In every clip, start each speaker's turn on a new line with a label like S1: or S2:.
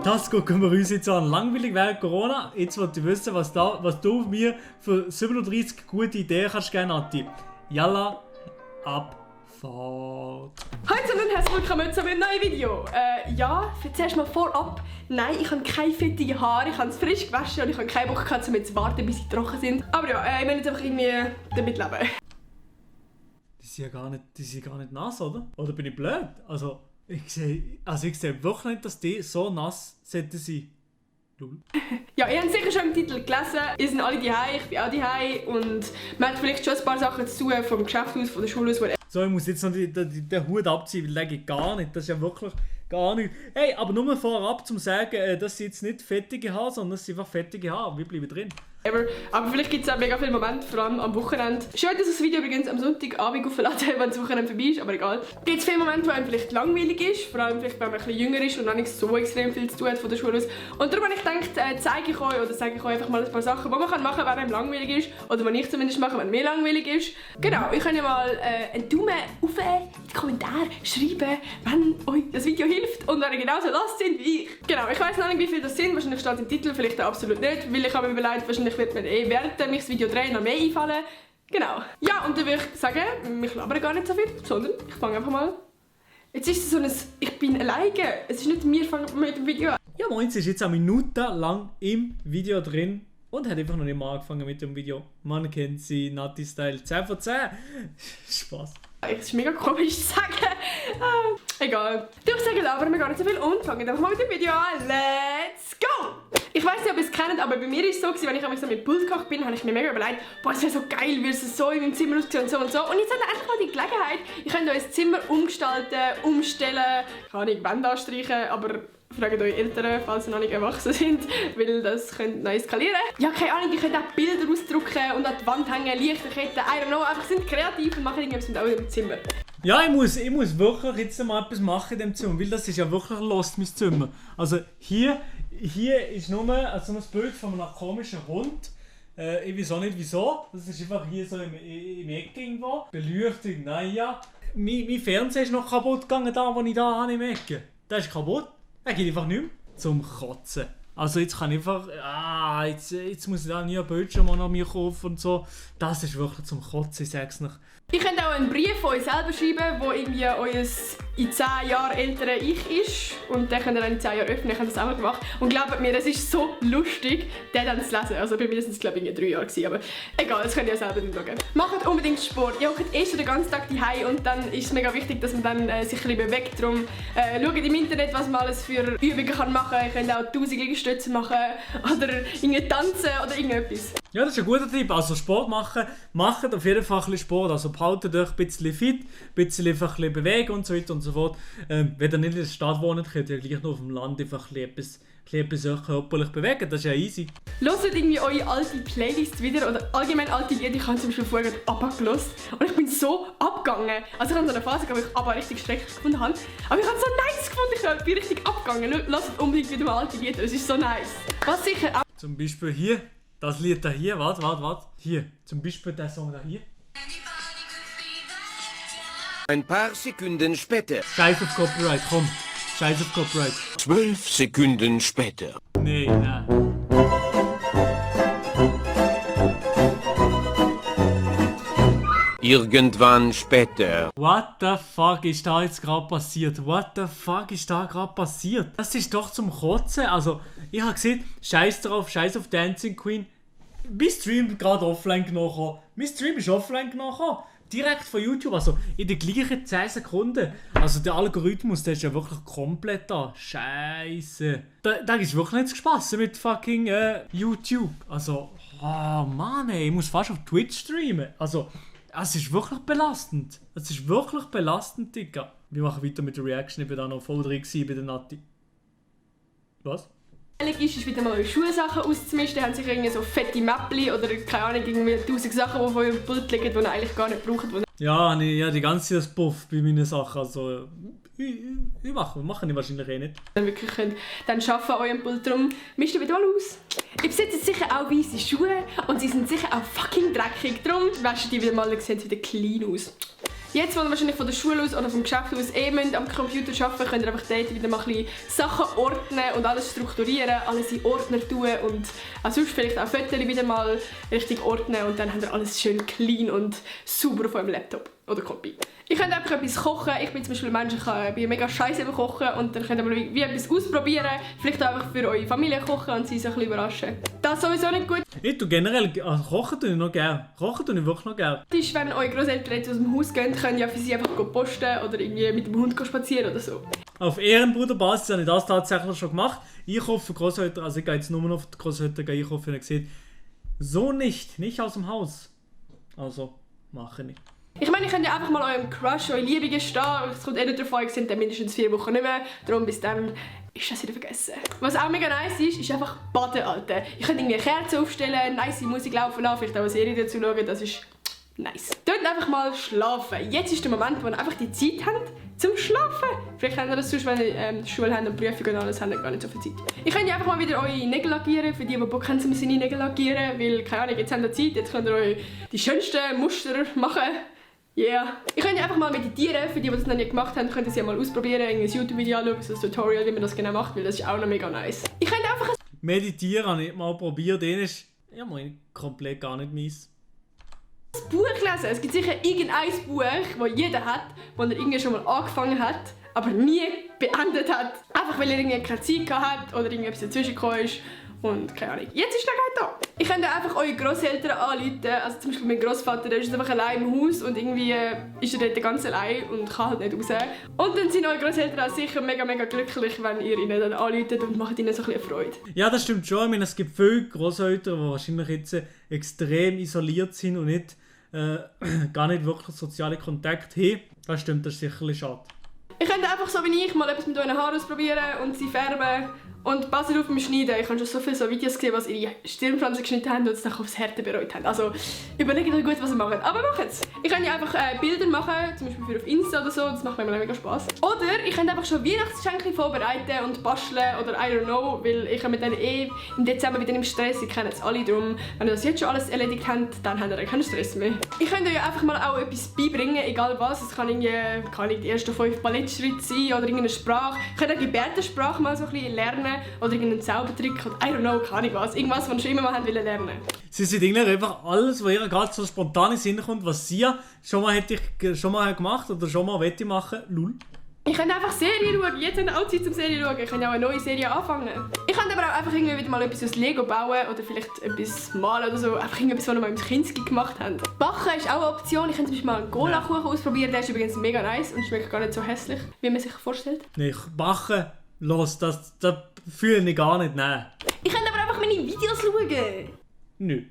S1: Das gucken wir uns jetzt an. Langweilig während Corona. Jetzt wollt ihr wissen, was du mir für 37 gute Ideen kannst geben, Nati. Yalla, Abfahrt.
S2: Hallo und herzlich willkommen zu einem neuen Video. Ja, zuerst mal vorab. Nein, ich habe keine fettigen Haare, ich habe es frisch gewaschen und ich habe keine Bock gehabt, um jetzt zu warten, bis sie trocken sind. Aber ja, ich will jetzt einfach irgendwie damit leben.
S1: Die sind gar nicht nass, oder? Oder bin ich blöd? Also ich sehe wirklich nicht, dass die so nass sollten sein.
S2: Ja, ihr habt sicher schon im Titel gelesen, ihr sind alle daheim, ich bin auch daheim und man hat vielleicht schon ein paar Sachen zu tun vom Geschäft aus, von der Schule aus.
S1: So, ich muss jetzt noch den Hut abziehen, weil das geht gar nicht. Das ist ja wirklich gar nicht. Hey, aber nur vorab zum sagen, dass sie jetzt nicht fettige Haare, sondern dass sie einfach fettige Haare. Wir bleiben drin.
S2: Aber vielleicht gibt es auch mega viele Momente, vor allem am Wochenende. Schön, dass das Video übrigens am Sonntagabend aufgeladen habe, wenn das Wochenende vorbei ist, aber egal. Gibt es viele Momente, wo einem vielleicht langweilig ist, vor allem vielleicht, wenn man ein bisschen jünger ist und noch nicht so extrem viel zu tun hat von der Schule aus. Und darum habe ich gedacht, zeige ich euch oder sage ich euch einfach mal ein paar Sachen, die man machen kann, wenn einem langweilig ist. Oder was ich zumindest mache, wenn mir langweilig ist. Genau, ihr könnt ja mal einen Daumen auf in die Kommentare schreiben, wenn euch das Video hilft und wenn ihr genauso lasst sind wie ich. Genau, ich weiss noch nicht, wie viele das sind, wahrscheinlich steht im Titel, vielleicht auch absolut nicht, weil ich habe mir überlegt, wahrscheinlich wird mir während ich das Video drehe noch mehr einfallen. Genau. Ja, und dann würde ich sagen, wir labern gar nicht so viel, sondern ich fange einfach mal. Jetzt ist es so ein, ich bin alleine. Es ist nicht wir fangen mit dem Video an.
S1: Ja, Moins ist jetzt eine Minute lang im Video drin und hat einfach noch nicht mal angefangen mit dem Video. Man kennt sie, Nati Style 10 von 10. Spaß.
S2: Es ist mega komisch zu sagen. Egal. Ich sage, labern wir gar nicht so viel und fangen einfach mal mit dem Video an. Let's go! Ich weiss nicht, ob ihr es kennt, aber bei mir war es so, wenn ich so mit Pult gekocht bin, habe ich mir mega überlegt, boah, es wäre so geil, wie es so in meinem Zimmer aussieht und so und so. Und jetzt habt ihr einfach mal die Gelegenheit, ihr könnt euer Zimmer umgestalten, umstellen, keine Ahnung, Wände anstreichen, aber fragt eure Eltern, falls sie noch nicht erwachsen sind, weil das könnte noch eskalieren. Ja, keine Ahnung, ihr könnt auch Bilder ausdrucken und an die Wand hängen, Lichterketten, I don't know, einfach sind kreativ und machen irgendwas mit eurem Zimmer.
S1: Ja, ich muss wirklich jetzt mal etwas machen in dem Zimmer, weil das ist ja wirklich lost, mein Zimmer. Also hier ist nur so ein Bild von einem komischen Hund. Ich weiß auch nicht wieso. Das ist einfach hier so im Eck irgendwo. Beleuchtung, naja. Mein Fernseher ist noch kaputt gegangen, da wo ich da habe im Ecke. Der ist kaputt. Der geht einfach nicht mehr. Zum Kotzen. Also jetzt kann ich einfach... jetzt muss ich da nie einen Bildschirm noch mir kaufen und so. Das ist wirklich zum Kotzen, ich sag's noch.
S2: Ihr könnt auch einen Brief von euch selber schreiben, wo irgendwie euer in 10 Jahren ältere Ich ist. Und den könnt ihr dann in 10 Jahren öffnen. Ich habe das auch mal gemacht. Und glaubt mir, das ist so lustig, den dann zu lesen. Also bei mir sind es glaube ich 3 Jahre gewesen, aber egal, das könnt ihr ja selber nicht schauen. Macht unbedingt Sport. Ihr hockt schon den ganzen Tag daheim und dann ist es mega wichtig, dass man dann sich ein bisschen bewegt. Darum schaut im Internet, was man alles für Übungen kann machen kann. Ihr könnt auch 1000 Liegestütze machen oder irgendwie tanzen oder irgendetwas.
S1: Ja, das ist ein guter Tipp. Also Sport machen, macht auf jeden Fall ein bisschen Sport. Also behaltet euch ein bisschen fit, ein bisschen bewegen und so weiter und so fort. Wenn ihr nicht in der Stadt wohnt, könnt ihr gleich noch auf dem Land einfach etwas euch körperlich bewegen. Das ist ja easy. Hört
S2: irgendwie eure alte Playlist wieder oder allgemein alte Lieder. Ich habe zum Beispiel vorher ABBA gehört und ich bin so abgegangen. Also ich habe so eine Phase, wo ich ABBA richtig schrecklich gefunden habe. Aber ich habe es so nice gefunden, ich bin richtig abgegangen. Hört unbedingt wieder mal alte Lieder, es ist so nice. Was sicher auch...
S1: Zum Beispiel hier, das Lied da hier, warte. Hier, zum Beispiel der Song da hier.
S3: Ein paar Sekunden später.
S1: Scheiß auf Copyright, komm. Scheiß auf Copyright.
S3: 12 Sekunden später.
S1: Nee, nein.
S3: Irgendwann später.
S1: What the fuck ist da jetzt gerade passiert? Das ist doch zum Kotzen. Also, ich habe gesehen, scheiß drauf, scheiß auf Dancing Queen. Mein Stream gerade offline genommen. Mein Stream ist offline genommen. Direkt von YouTube, also in den gleichen 10 Sekunden. Also der Algorithmus, der ist ja wirklich komplett da. Scheiße. Da ist wirklich nicht Spaß mit fucking YouTube. Also, oh Mann ey, ich muss fast auf Twitch streamen. Also, es ist wirklich belastend. Digga. Wir machen weiter mit der Reaction, ich bin da noch voll drin bei der Nati. Was?
S2: Ist wieder mal eure Schulsachen auszumischen, dann haben sich irgendwie so fette Mäppli oder keine Ahnung, irgendwie 1000 Sachen, die vor eurem Pult liegen, die ihr eigentlich gar nicht braucht.
S1: Ja, die ganze Zeit Buff bei meinen Sachen, also ich mache ich wahrscheinlich eh nicht.
S2: Dann wirklich könnt dann arbeiten an eurem Pult, darum mischt ihr wieder mal aus. Ihr besitzt sicher auch weisse Schuhe und sie sind sicher auch fucking dreckig, darum wäscht die wieder mal, dann sehen sie wieder clean aus. Jetzt, wo ihr wahrscheinlich von der Schule aus oder vom Geschäft aus am Computer arbeiten, könnt ihr einfach dort wieder mal ein bisschen Sachen ordnen und alles strukturieren, alles in Ordner tun und sonst vielleicht auch Fotos wieder mal richtig ordnen und dann habt ihr alles schön clean und sauber auf eurem Laptop oder Kopie. Ihr könnt einfach etwas kochen. Ich bin zum Beispiel ein Mensch, ich bin mega scheiße beim Kochen und dann könnt ihr mal wie etwas ausprobieren. Vielleicht auch einfach für eure Familie kochen und sie so ein bisschen überraschen. Das ist sowieso nicht gut.
S1: Ich tue generell, kochen tue ich noch gerne. Kochen tue ich wirklich noch gerne.
S2: Das ist, wenn eure Großeltern jetzt aus dem Haus gehen, könnt ihr für sie einfach posten oder irgendwie mit dem Hund spazieren oder so.
S1: Auf Ehrenbruderbasis habe ich das tatsächlich schon gemacht. Einkaufen für Großeltern, also ich gehe jetzt nur noch auf die Großeltern einkaufen und ich sehe, so nicht aus dem Haus. Also, mache ich nicht.
S2: Ich meine, ihr könnt ja einfach mal eurem Crush, eure Liebe gestehen. Es kommt nicht davon, ihr seid dann mindestens 4 Wochen nicht mehr. Darum bis dann ist das wieder vergessen. Was auch mega nice ist einfach baden, Alter. Ihr könnt irgendwie eine Kerze aufstellen, nice Musik laufen lassen, vielleicht auch eine Serie dazu schauen. Das ist nice. Dort einfach mal schlafen. Jetzt ist der Moment, wo ihr einfach die Zeit habt zum Schlafen. Vielleicht habt ihr das sonst, wenn ihr Schule habt und Prüfungen und alles, habt ihr gar nicht so viel Zeit. Ihr könnt ja einfach mal wieder eure Nägel lackieren, für die Bock haben, seine Nägel lackieren. Weil, keine Ahnung, jetzt habt ihr Zeit, jetzt könnt ihr euch die schönsten Muster machen. Yeah. Ihr könnt ja einfach mal meditieren, für die das noch nicht gemacht haben, könnt ihr es ja mal ausprobieren, ein YouTube-Video anschauen, so ein Tutorial, wie man das genau macht, weil das ist auch noch mega nice. Ihr könnt einfach
S1: Meditieren habe ich mal probiert, den ist ja komplett gar nicht meins.
S2: ein Buch lesen. Es gibt sicher irgendein Buch, das jeder hat, das er irgendwie schon mal angefangen hat, aber nie beendet hat. Einfach weil er irgendwie keine Zeit hatte oder irgendetwas dazwischen gekommen ist. Und keine Ahnung. Jetzt ist der Guide da. Ihr könnt einfach eure Grosseltern anrufen. Also zum Beispiel mein Grossvater, der ist einfach allein im Haus und irgendwie ist er dort ganz allein und kann halt nicht raus. Und dann sind eure Grosseltern auch sicher mega glücklich, wenn ihr ihnen dann anruft und macht ihnen so ein bisschen Freude.
S1: Ja, das stimmt schon. Ich meine, es gibt viele Grosseltern, die wahrscheinlich jetzt extrem isoliert sind und nicht, gar nicht wirklich soziale Kontakte haben. Das stimmt, das ist sicherlich schade.
S2: Ihr könnt einfach so wie ich mal etwas mit euren Haaren ausprobieren und sie färben. Und passt auf beim Schneiden. Ich habe schon so viele so Videos gesehen, was ihre Stirnpflanzen geschnitten haben und es dann aufs Härte bereut haben. Also überlegt euch gut, was ihr macht. Aber macht es! Ihr könnt ja einfach Bilder machen, zum Beispiel für auf Insta oder so. Das macht mir mega Spaß. Oder ihr könnt einfach schon Weihnachtsgeschenke vorbereiten und basteln oder I don't know, weil ich habe mit denen im Dezember wieder im Stress. Ihr kennt es alle, darum, wenn ihr das jetzt schon alles erledigt habt, dann habt ihr keinen Stress mehr. Ihr könnt euch einfach mal auch etwas beibringen, egal was. Es kann irgendwie, die ersten 5 Ballettschritte sein oder irgendeine Sprache. Ihr könnt auch Gebärdensprache mal so ein bisschen lernen. Oder irgendeinen Zaubertrick oder I don't know, keine Ahnung was. Irgendwas, was ihr schon immer mal lernen wollt.
S1: Sie sind eigentlich einfach alles, was ihr gerade so spontan in den Sinn kommt, was sie schon mal gemacht oder schon mal wette machen. Lul.
S2: Ich könnt einfach Serien schauen. Jetzt habt ihr auch Zeit zum Serien schauen. Ich könnt auch eine neue Serie anfangen. Ich könnt aber auch einfach irgendwie wieder mal etwas aus Lego bauen oder vielleicht etwas malen oder so. Einfach irgendetwas, was ihr mal im Kinski gemacht habt. Backen ist auch eine Option. Ich könnt zum Beispiel mal einen Cola-Kuchen ausprobieren. Der ist übrigens mega nice und schmeckt gar nicht so hässlich, wie man sich vorstellt.
S1: Nee, backen, los, das fühle ich gar nicht, nein.
S2: Ich könnt aber einfach meine Videos schauen.
S1: Nö.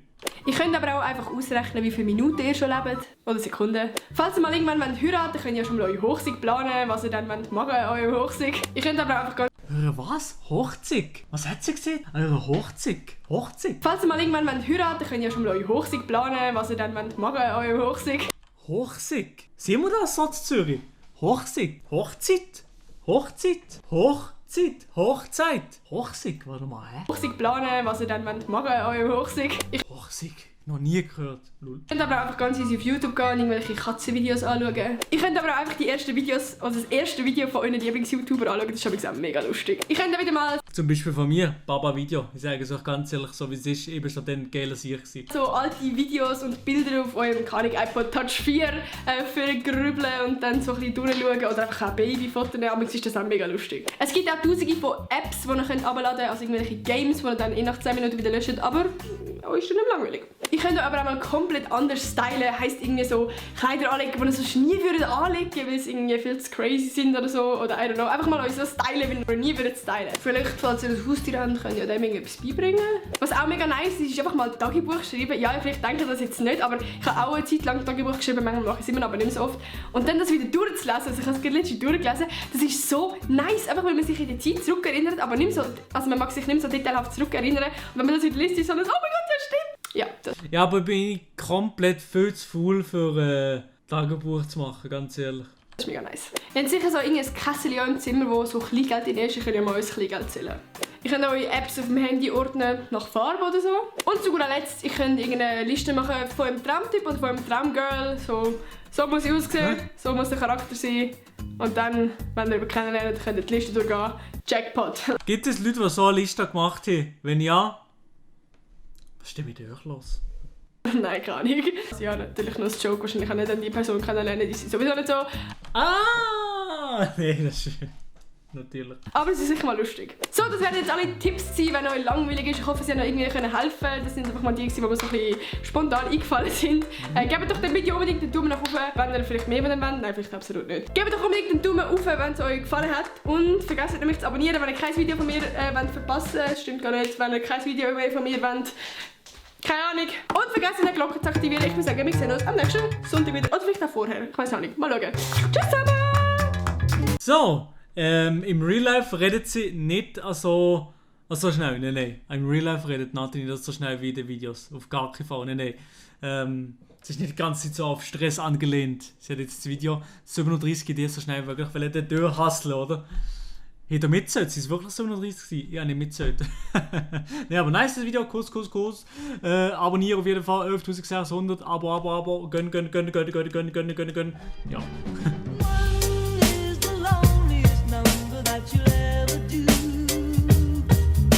S2: Ihr könnt aber auch einfach ausrechnen, wie viele Minuten ihr schon lebt. Oder Sekunden. Falls ihr mal irgendwann heiraten wollt, könnt ihr ja schon mal eure Hochzeit planen, was ihr dann machen wollt, eure Hochzeit. Ihr könnt aber auch einfach ganz...
S1: Was? Hochzeit? Was hat sie gesagt? Eure Hochzeit? Hochzeit?
S2: Falls ihr mal irgendwann heiraten wollt, könnt ihr ja schon mal eure Hochzeit planen, was ihr dann machen wollt, eure Hochzeit.
S1: Hochzeit? Sehen wir das so in Zürich? Hochzeit? Hochzeit? Hochzeit? Hochzeit? Warte mal, hä?
S2: Hochzeit planen, was ihr dann machen wollt, eure Hochzeit.
S1: Hochzeit? Noch nie gehört. Lul.
S2: Ihr könnt aber auch einfach ganz easy auf YouTube gehen und irgendwelche Katzenvideos anschauen. Ihr könnt aber auch einfach die ersten Videos, also das erste Video von euren Lieblings-YouTuber anschauen. Das ist übrigens auch mega lustig. Ihr könnt auch wieder mal
S1: Zum Beispiel von mir, Baba-Video. Ich sage es euch ganz ehrlich, so wie es ist, ich war schon dann geiler Sieg.
S2: so alte Videos und Bilder auf eurem iPod Touch 4 vergrübeln und dann so ein bisschen durchschauen oder einfach auch Babyfotos nehmen. Aber ist das auch mega lustig. Es gibt auch tausende von Apps, die ihr herunterladen könnt, also irgendwelche Games, die ihr dann nach 10 Minuten wieder löscht. Aber euch ist dann nicht langweilig. Ihr könnt aber auch mal komplett anders stylen. Heisst irgendwie so Kleider anlegen, die ihr sonst nie anlegen würdet, weil sie irgendwie viel zu crazy sind oder so. Oder I don't know. Einfach mal euch so stylen, wie ihr nie würdet stylen. Vielleicht, falls ihr ein Haustier habt, könnt ihr dem irgendetwas beibringen. Was auch mega nice ist, ist einfach mal Tagebuch schreiben. Ja, vielleicht denkt ihr das jetzt nicht, aber ich habe auch eine Zeit lang Tagebuch geschrieben. Manchmal mache ich es immer, aber nicht so oft. Und dann das wieder durchzulesen, also ich habe es gerade letztens durchgelesen, das ist so nice. Einfach weil man sich in die Zeit zurückerinnert, aber nicht so, also man mag sich nicht so detailhaft zurückerinnern. Und wenn man das wieder liest, ist so ein, oh mein Gott, das stimmt. Ja, das.
S1: Ja, aber bin ich komplett viel zu faul für Tagebuch zu machen, ganz ehrlich.
S2: Das ist mega nice. Wir haben sicher so irgendein Kästchen im Zimmer, wo so Kleingeld drin ist. Ich kann ja mal uns Kleingeld zählen. Ihr könnt eure Apps auf dem Handy ordnen nach Farbe oder so. Und zu guter Letzt, ihr könnt irgendeine Liste machen von eurem Traumtyp oder von eurem Traumgirl. So muss sie aussehen, so muss der Charakter sein. Und dann, wenn ihr ihn kennenlernt, könnt ihr die Liste durchgehen. Jackpot.
S1: Gibt es Leute, die so eine Liste gemacht haben? Wenn ja, was ist denn mit euch los?
S2: Nein, keine Ahnung. Ja, natürlich nur ein Joke. Wahrscheinlich auch nicht an die Person kennenlernen, die sind sowieso nicht so.
S1: Nee, das ist natürlich.
S2: Aber es ist sicher mal lustig. So, das werden jetzt alle Tipps sein, wenn euch langweilig ist. Ich hoffe, sie haben euch irgendwie helfen können. Das sind einfach mal die, die mir so ein bisschen spontan eingefallen sind. Gebt doch dem Video unbedingt einen Daumen nach oben, wenn ihr vielleicht mehr von dem wollt. Nein, vielleicht absolut nicht. Gebt doch unbedingt einen Daumen auf, wenn es euch gefallen hat. Und vergesst nicht, mich zu abonnieren, wenn ihr kein Video von mir verpassen wollt. Das stimmt gar nicht. Wenn ihr kein Video mehr von mir wollt. Keine Ahnung. Und vergesst nicht, die Glocke zu aktivieren. Ich würde sagen, wir sehen uns am nächsten Sonntag wieder. Oder vielleicht auch vorher. Ich weiß auch nicht. Mal schauen. Tschüss zusammen!
S1: So, im Real Life redet sie nicht so schnell. Nein. Im Real Life redet Nati nicht so schnell wie in den Videos. Auf gar keinen Fall. Nein. Sie ist nicht die ganze Zeit so auf Stress angelehnt. Sie hat jetzt das Video 37 Ideen so schnell wirklich, weil er durchhasseln, oder? Hat er mitzählt? Sie ist wirklich 37 gewesen? Ja, nicht mitzählt. Ne, aber nice das Video. Kuss. Abonnieren auf jeden Fall. 11.600. Abo. Gönn. Ja.